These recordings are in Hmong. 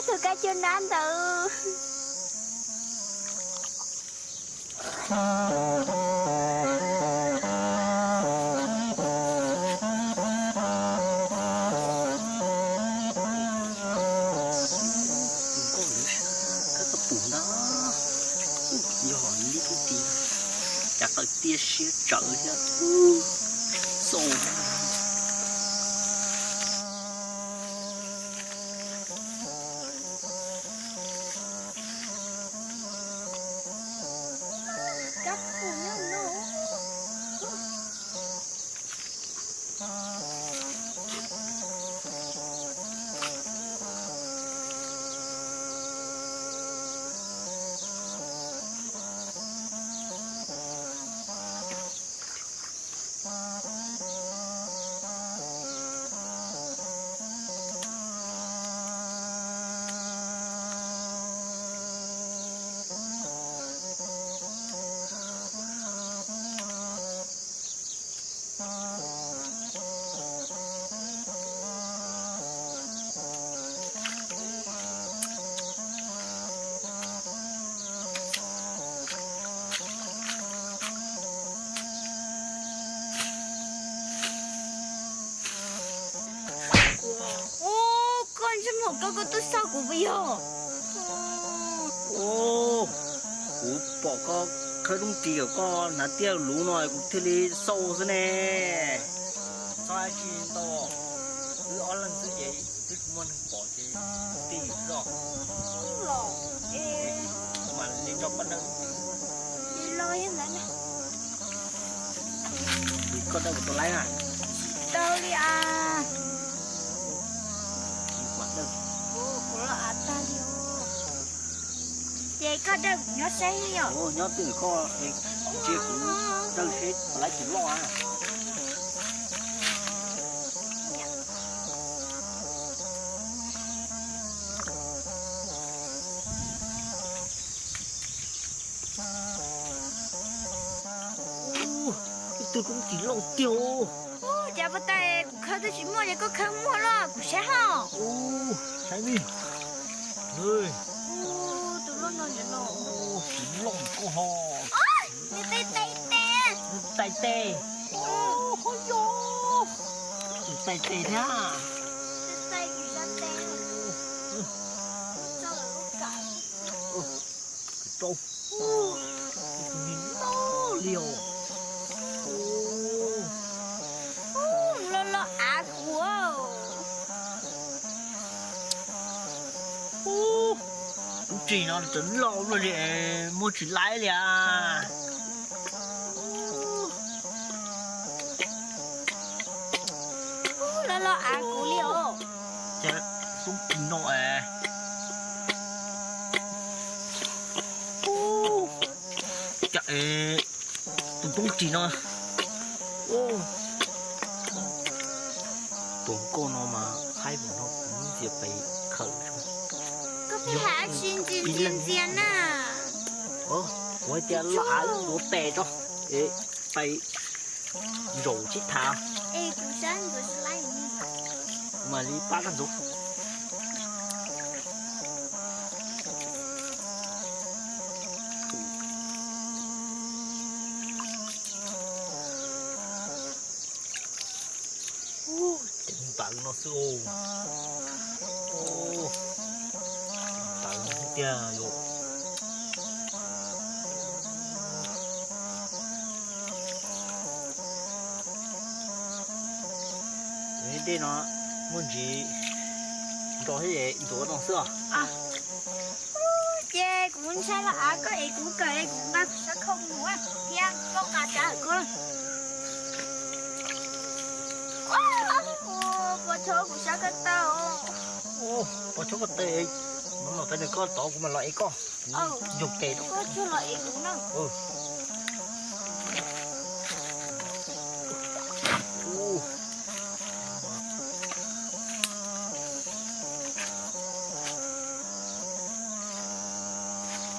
Tus kab cua nab ntawd. Nkauj lwm sab kab tau pum ntag. Yog li ib tis cas qaws tiaj siab tsawv thiab. Xauj. Ub, koj ntsej muag koj, koj twb xauj kuv puas yog? Kuv pom koj khawb roob ris kom koj hnav tiaj luv no kuv thiaj li xauj xwb ne. Txhob dab tsi ntau, wb ob leeg xwb ces twb tsis muaj neeg pom ces tij zoj. Los, mas li nrog poj dawb, li los yog ntawd na. Koj dawb kuv tau laib na. Tau li as. Kuv los av tag li os. Ces koj dawb kuv nyob seb yom. Nyob twj ywm koj, ntsia kuv dawb seb puas laib tus loj a. Ib tug roob ris loj tiag. Cas puas tas kuv khawb twb tsis muaj ces koj khawb muaj los kuv saib ho. Saib li. Tus loj no, tus loj koj ho. Nws tais tes. Nws tais tes. Ho yog. Tus tais tes thiab. Tais tes. Rau. Tus ni loj li os. Loj loj av kuv. Ub, roob ris no txawm loj luaj li, muab tsis laib li as. Ub, loj loj av kuv li os. Cas roob ris no es. Ub, cas es tus roob ris no. Tus nkauj no mas haib vim no kuv ntxias pes khawm. Koj pheej hais tsis ntxias ntxias ntxias na. Kuv hais tias loj av tuav tes tso, es pes zaum sib tham. Kuv mam li pab koj ntxuav. Ces ntawd no xwb. Ntawd tiag yom. Tej no muaj ntsis nrog thiab es ntxuav no xwb os. Ces kuv ntshai los av koj es kuv kawm es kuv nqa kuv sab khau mus thiab koj nqa tsab hawm koj. Pos chob kuv sab koj taw. Pos chob koj taw, no los peb nws koj tod kuv mam los ev koj. Yog tes koj tsuag los ev kuv na.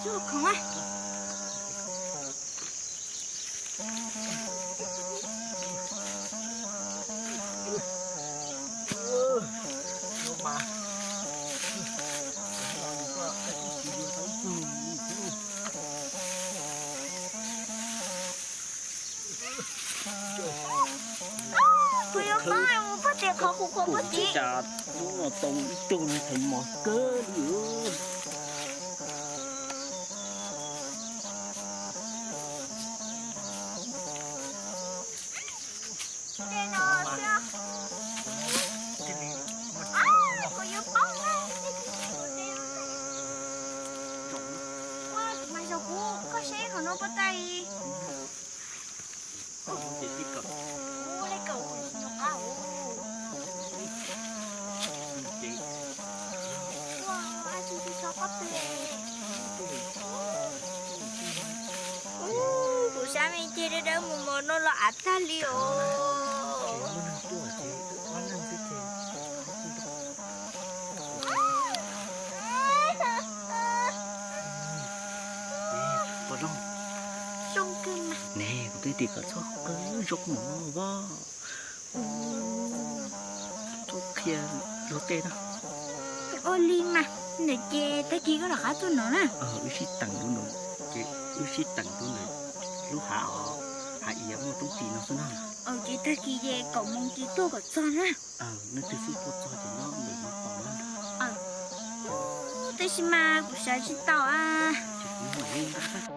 Tsuag khoom a. Pab, mus pab tias qhov qus qhuav pab tim. Cas hnub no tau ib tug ntxhais mos kawg li. Kuv yuav paub na. Ua, mas yog kuv, koj seb qhov no puas tau. Ua li kawm no qab. Ua, tsis tsis tso pob tw. Kuv sab me ceg dawb dawb mus mos no los av tag li os. Pom zoo, zoo kawg mas. Ne, kuv twb hais kom txhob qw zoo mus no as. Txhob qhia luag tej na. Ua li mas, ntawm ces tag kis koj rov qab tuaj no na. Wb sib teem rau ntawm, ces wb sib teem rau ntawm lub hav os, hav iav muaj roob ris no xwb na. Ces tag kis ces kaum moos ces tuaj kom txog na. Leej twg xub tuaj txog ces nyob ntawm no tos na. Tab sis mas kuv sawv tsis tau a. Ces kuv mam li nqa